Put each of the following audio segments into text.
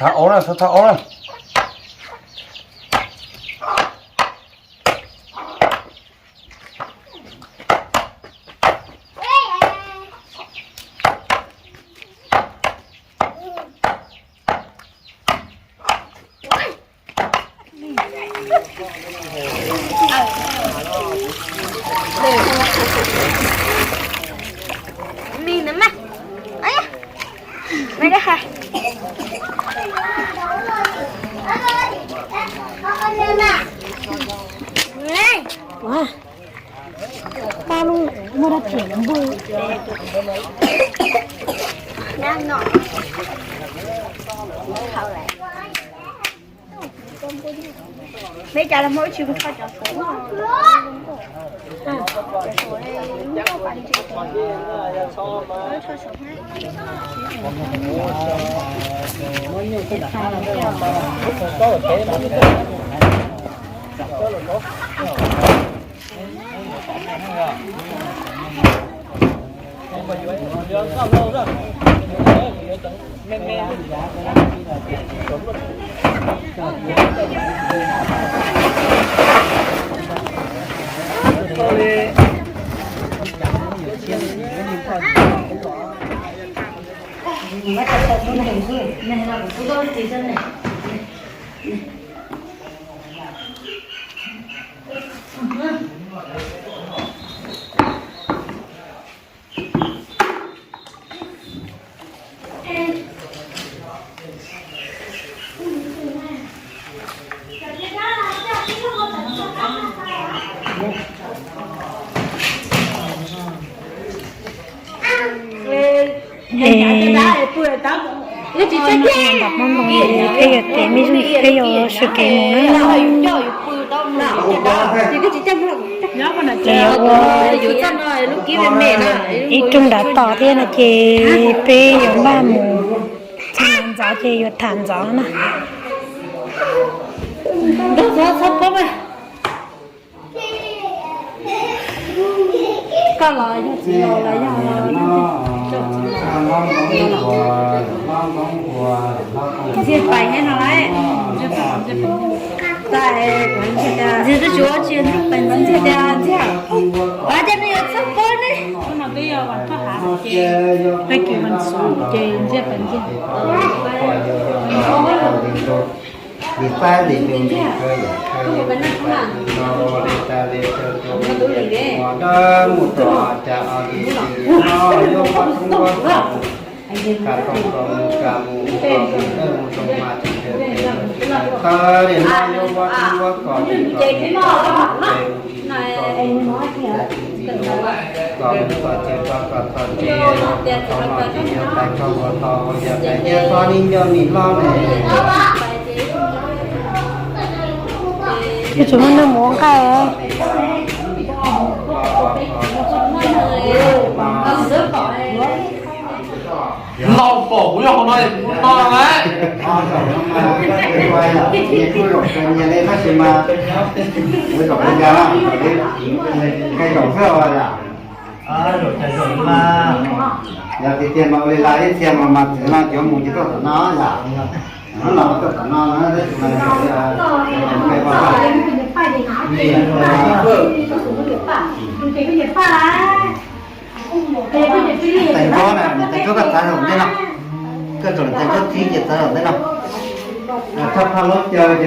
Thab aub na, thab aub na. Ua, pab lub muaj dab tsi npog. Peb cas los muaj ib tsis kho cov suav. Ntawm Hmoob Ntoo peb yuav kev me ntsis, peb yuav sawv kev mus na. Ces yuav ua ib rooj nram tod thiab no ces peb yuav npaj mus txog ntxov ces yuav tham ntxov na. Koj los yog txiv los yog Ntxiag pais nyob no lauj. Ntxiag twb tsis ua tsi, Ntxiag pais, Ntxiag tias Ntxiag, ua cas nws yuav txawj pab ne? Peb kis vaj xub ces Ntxiag pais Ntxiag. Yuav tsum muaj neeg mus ua nqaij. Lauj, pom kuv yog hauv no es kuv no lawm. Yog tiag tiag mas ua li lawm, ib txhia mas mas txwv no cov mus ces tuaj tom no yom. Hnub no tuaj tom no na, tab sis mas Teev Kub na, Teev Kub koj txav zaum ntej no, koj txav zaum ntej no. Thaj phaj laub caw ces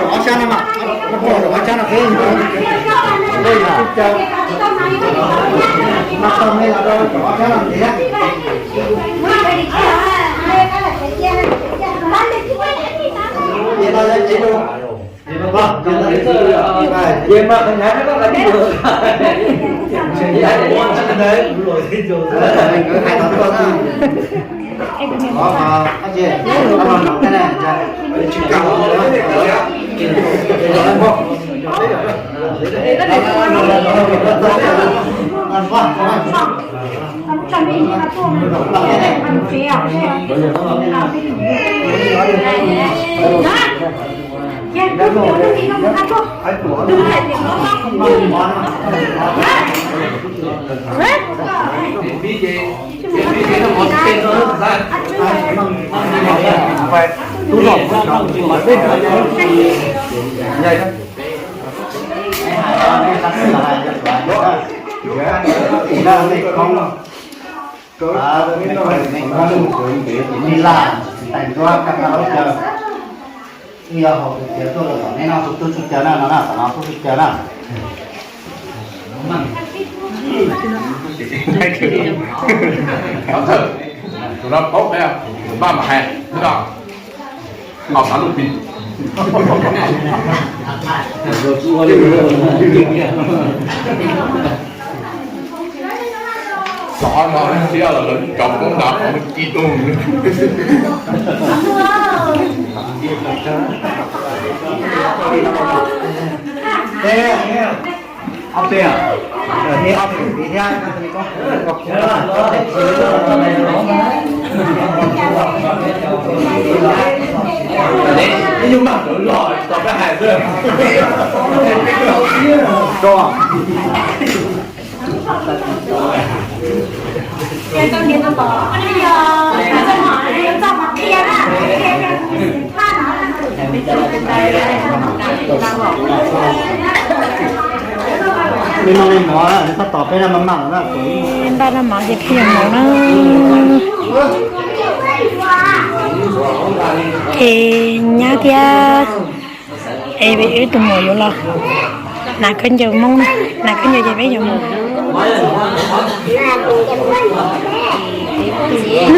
ob sab no mas, ob sab no peb, ob sab no thiab. Wb yog hauv tus txiav tuaj los tom nej noj tus tub txuj caw na, no na, tom no tub txuj caw na. Tus no paub, tus pab mas hais, noj xav lub pis. Xov no siab los lawv cov koob nrad qhov muaj ci tuj. Npaj noj mov ces pheej yuav mov na. Es nyab thiab es wb tus muam yuav los hnav khaub ncaws Hmoob, hnav khaub ncaws ces peb yuav mus.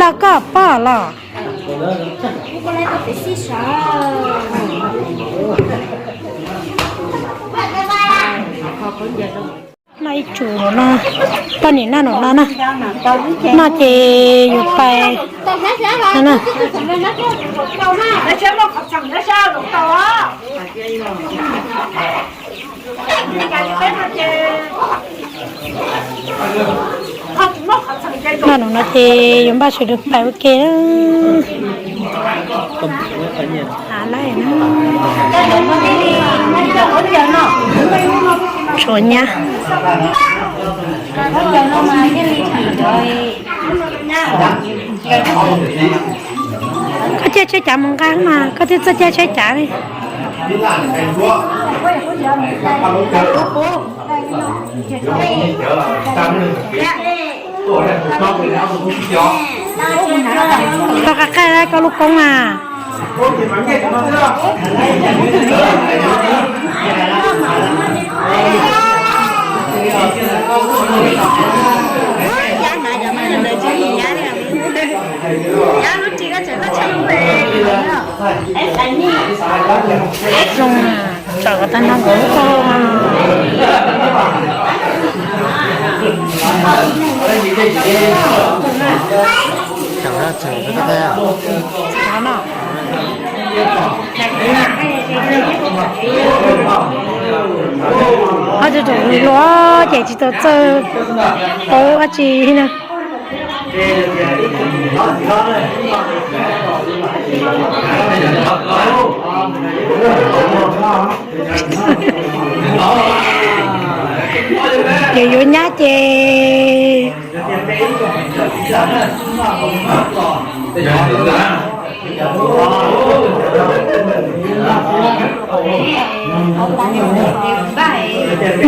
Los koj poj los. Noj ib tsum no, poj niam noj no no na. Noj ces yuav pais no na. Noj no no ces yuav npaj sawv daws pais ua ke. Tshuav nyab. Koj caij tsheb cav mus nqa mas koj twb txawj caij tsheb cav li. Tau qab qab koj lub koob mas. Zoo na, tsam ko tag no nkaus lub koj. Tsam no. Ob tug tseem hluas ces tsis tau txawj paub dab tsi na. Ces yuav nyab ces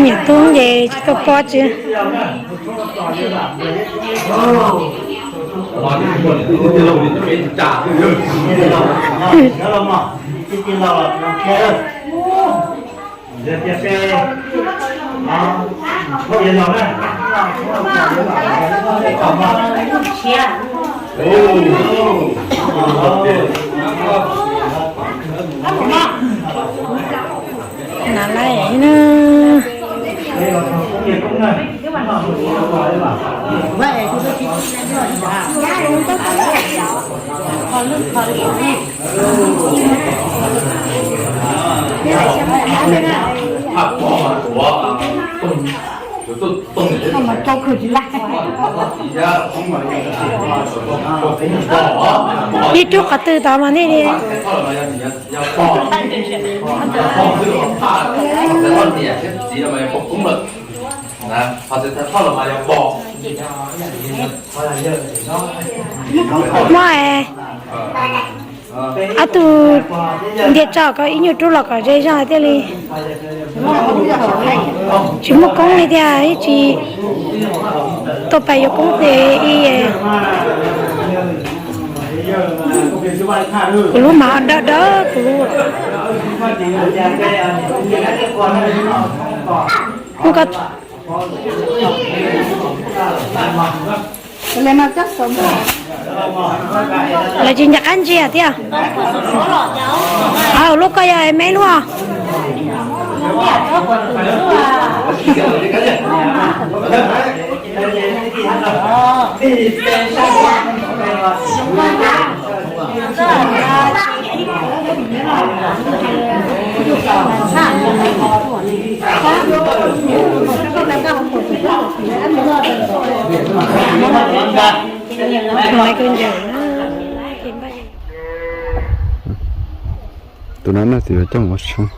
niam tub ces tsis tau pom tsis. Hnav lawm na. Mas rau khwv tsis laj. Ib rub qhov twg tod mas nej li. Muaj es, ob tug ntiag tso kom ib nyuag rub los kom ze zog thiaj li. Tsis muaj koob li tiag, ib tsis tuaj pais yuav koob tes ib. Kuv lub mas dawb dawb kuv lub. Lawv tsis nco qab ntsia thiab. Lub koj yog me lub. Tus no no tus yuav coj mus ua tshoob.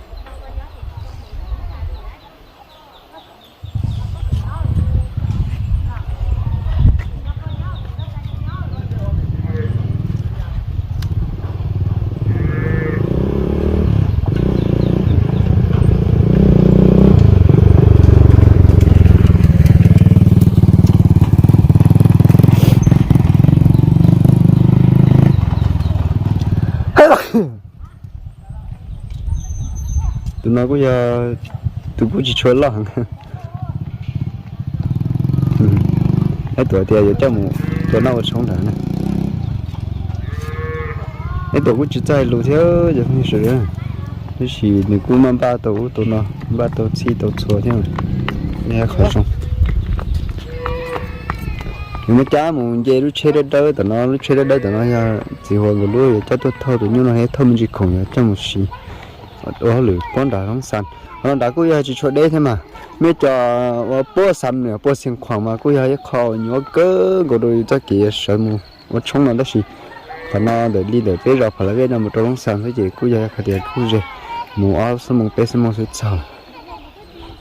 Tus no kuj yog tus kuj tsis tshua loj heev. Ib tuam tias yuav coj mus tua noj ua tshoob ntawd na. Ib tuam kuj tsis txawj hais lus thiab cov phooj ywg sawv daws, tab sis nws kuj maj npaj tau ub tau no, npaj tau txhij tau txhua thiab. Qhov zoo. Nws muab cab mus nce lub tsheb dawb dawb tom no, lub tsheb dawb dawb tom no yog txiv huas nkawd lub, yuav coj tuaj thauj tus nyuj no thiab thauj me ntsis khoom yuav coj mus siv ua hauj lwm puab nram Loob Xas. Qhov no nrad kuj yog tsis tshua deb thiab mas, mej cov uas puab Xam Nuas puab Xiav Khuam mas kuj yog ib qho uas nyuaj kawg nkaus rau yus txoj kev sawv mus ua tshoob no tab sis qhov no ntawm li ntawm peb zos Pha La Vej no mus rau Loob Xas xwb ces kuj yog qhov tias kuj ze, mus ob xuab moos peb xuab moos xwb txog,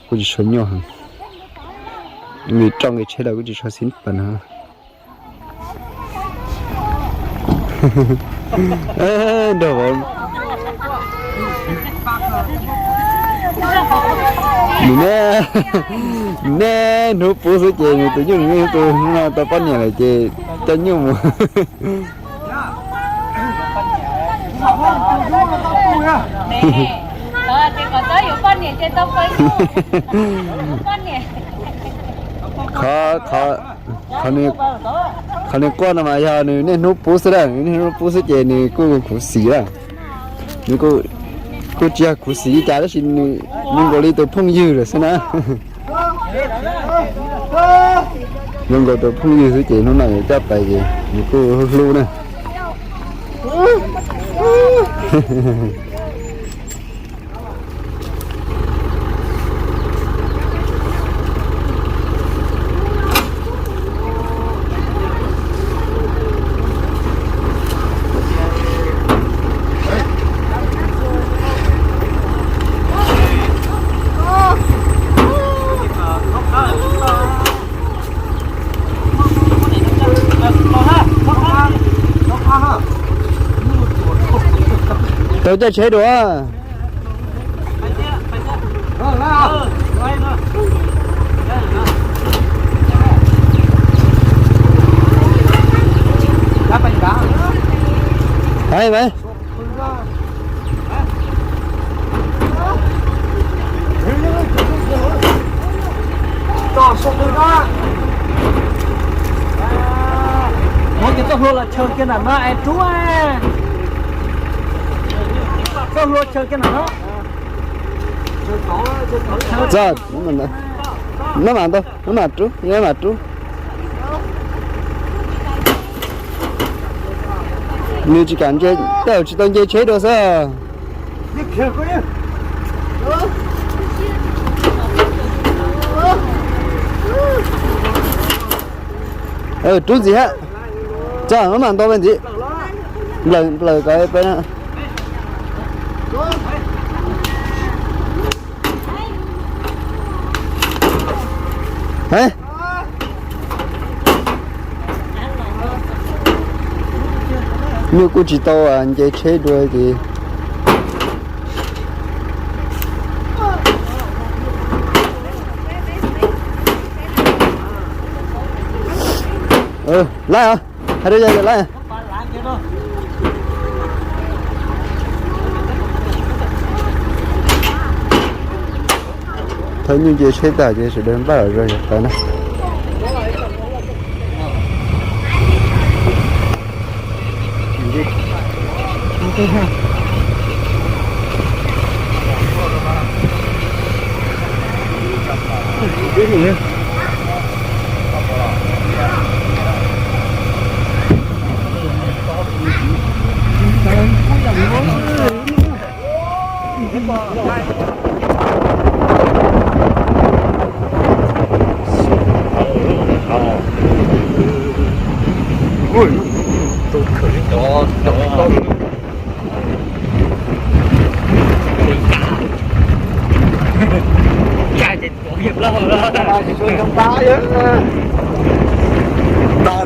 kuj tsis tshua nyuaj heev. Nws roj nqi tsheb los kuj tsis tshua xib pas no. Nrog vauv, nws niaj hnub pub xwb ces nws tus nyuj nws yeej tu, hnub no tau poj niam lawm ces coj nyuj mus. Qhov, qhov, qhov nws quaj no mas yog nws niaj hnub pub xwb na, nws niaj hnub pub xwb ces nws kuj khuv xim lawm. Nws kuj tsis yog khuv xim li cas tab sis nws zoo nkaus li tus phooj ywg lawm xwb na. Zoo nkaus tus phooj ywg xwb ces hnub no yuav coj pais ces nws kuj hlub hlub na. Tau caij tsheb dua. Hais mas. Ua ces koj hlua los chaw kiag nram no es rub. Koj hlua chaw kiag nram no. Txog, nab mam ntau, nab mam rub, nab mam rub. Nws tsis kam nce, tej zaum tsis tau nce tsheb dua xwb. Yog khiav kuj yog. Rub ntxiv hab. Tso maj mam ntaus peb ntxiv. Nplawm nplawm kom peb na. Nyuj kuj tsis tau nce tsheb dua ces. Laib os, hais rau yawg laib. Thawb nyuj nce tsheb tag ces sawv daws npaj zog yog tawm na.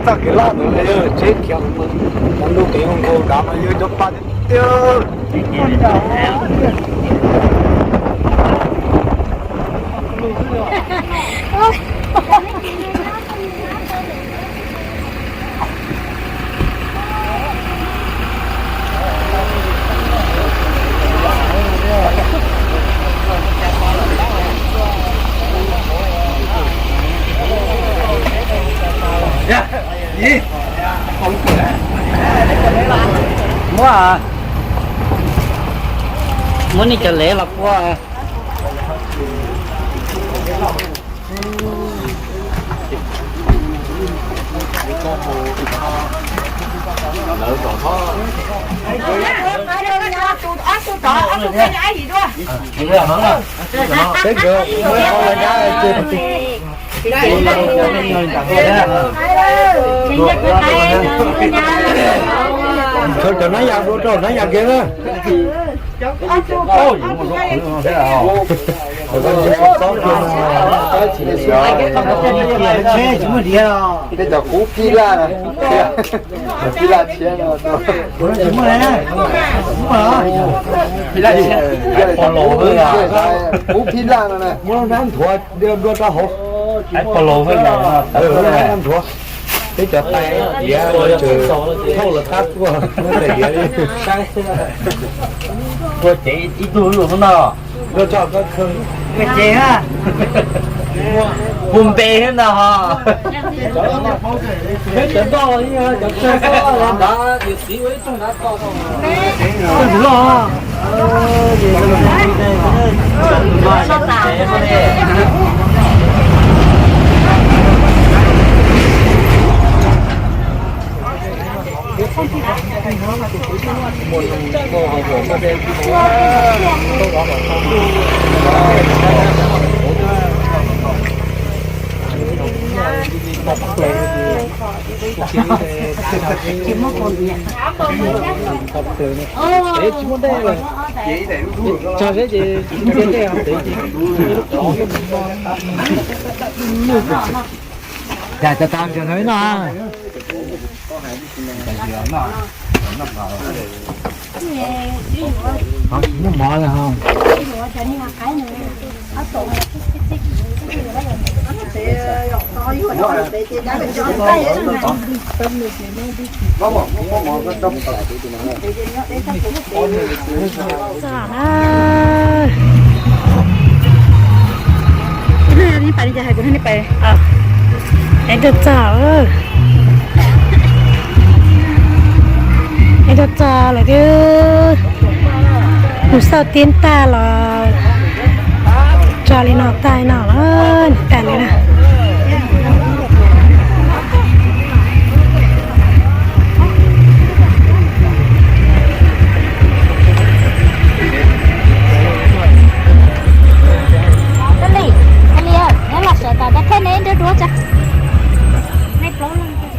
Tag txoj kev loj ntawd, tsheb khiav mus lub kev nkaus nkaus dav mas yog cov pa tiag tiag. Muab, muab nej cov lev los puab. Peb nkawd muab qhov nyab ces Khaws cov nab yas dua rau nab yas kiag na. Tej cov kub phij laj na, phij laj tshiab no. Kub phij laj no na. Muab nab nthuav dua rau hauv. Nthuav. Peb cov tais tiav thauj los qab tuaj, muab tais tiav li. Ua cev ib tug lus no. Ua tso koj cev ha. Mus npe thiab ntag ho. Peb cov noj los yeej cov tsawg xwb, nrad yawm txiv ua ib tug nrad tso. Tso seb ces txiav tej tev ces. Cas tas tas nrhiav no ib no. Ho tsis muaj mov lawm ho. Txog na. Ib pais li cas hais kuv thiaj li pais. Es rau txog, es rau txog lawm twb mus xauj tib tag los tso li no tag no los tag li na. Kali, kali, neb los sawv tas, tab thej neb nrog duab tsa. Neb plaub leeg.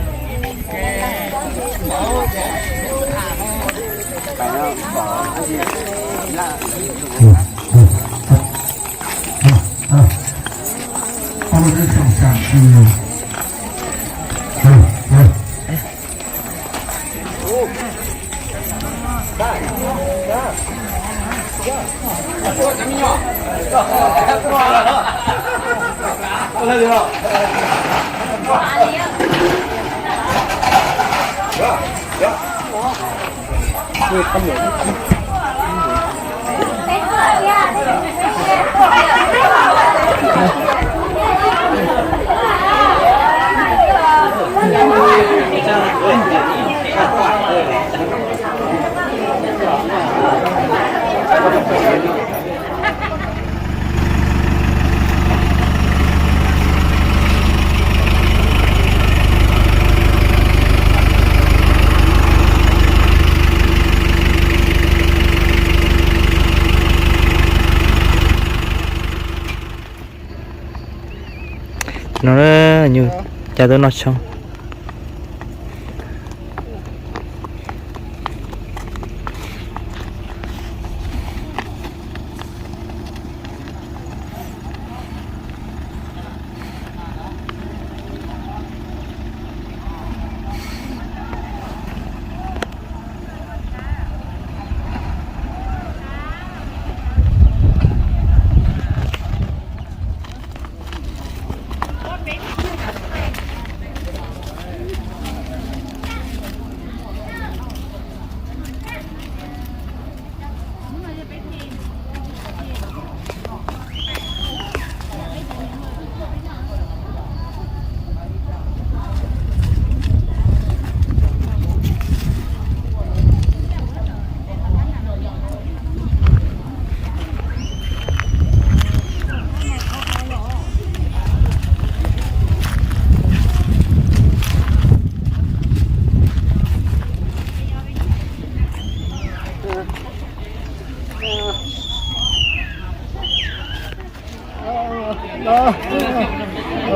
No nyuj cas tuaj noj tshoob.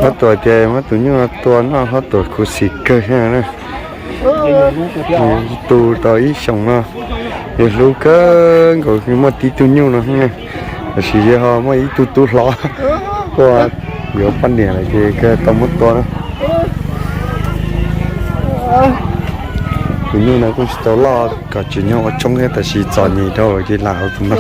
Ob tuam tias muab tus nyuj no tua noj, ob tuam khuv xim kawg na. Tu tau ib xyoos no, yus hlub kawg nkaus muaj tib tug nyuj no, tab sis yog ho muaj ib tug tub hlob ua yuav poj niam lawm ces kawg tau muab tua na. Tus nyuj no kuj tsis tau loj kom tsim nyog ua tshoob thiab, tab sis txom nyem dhau lawm ces lam hauv tus no.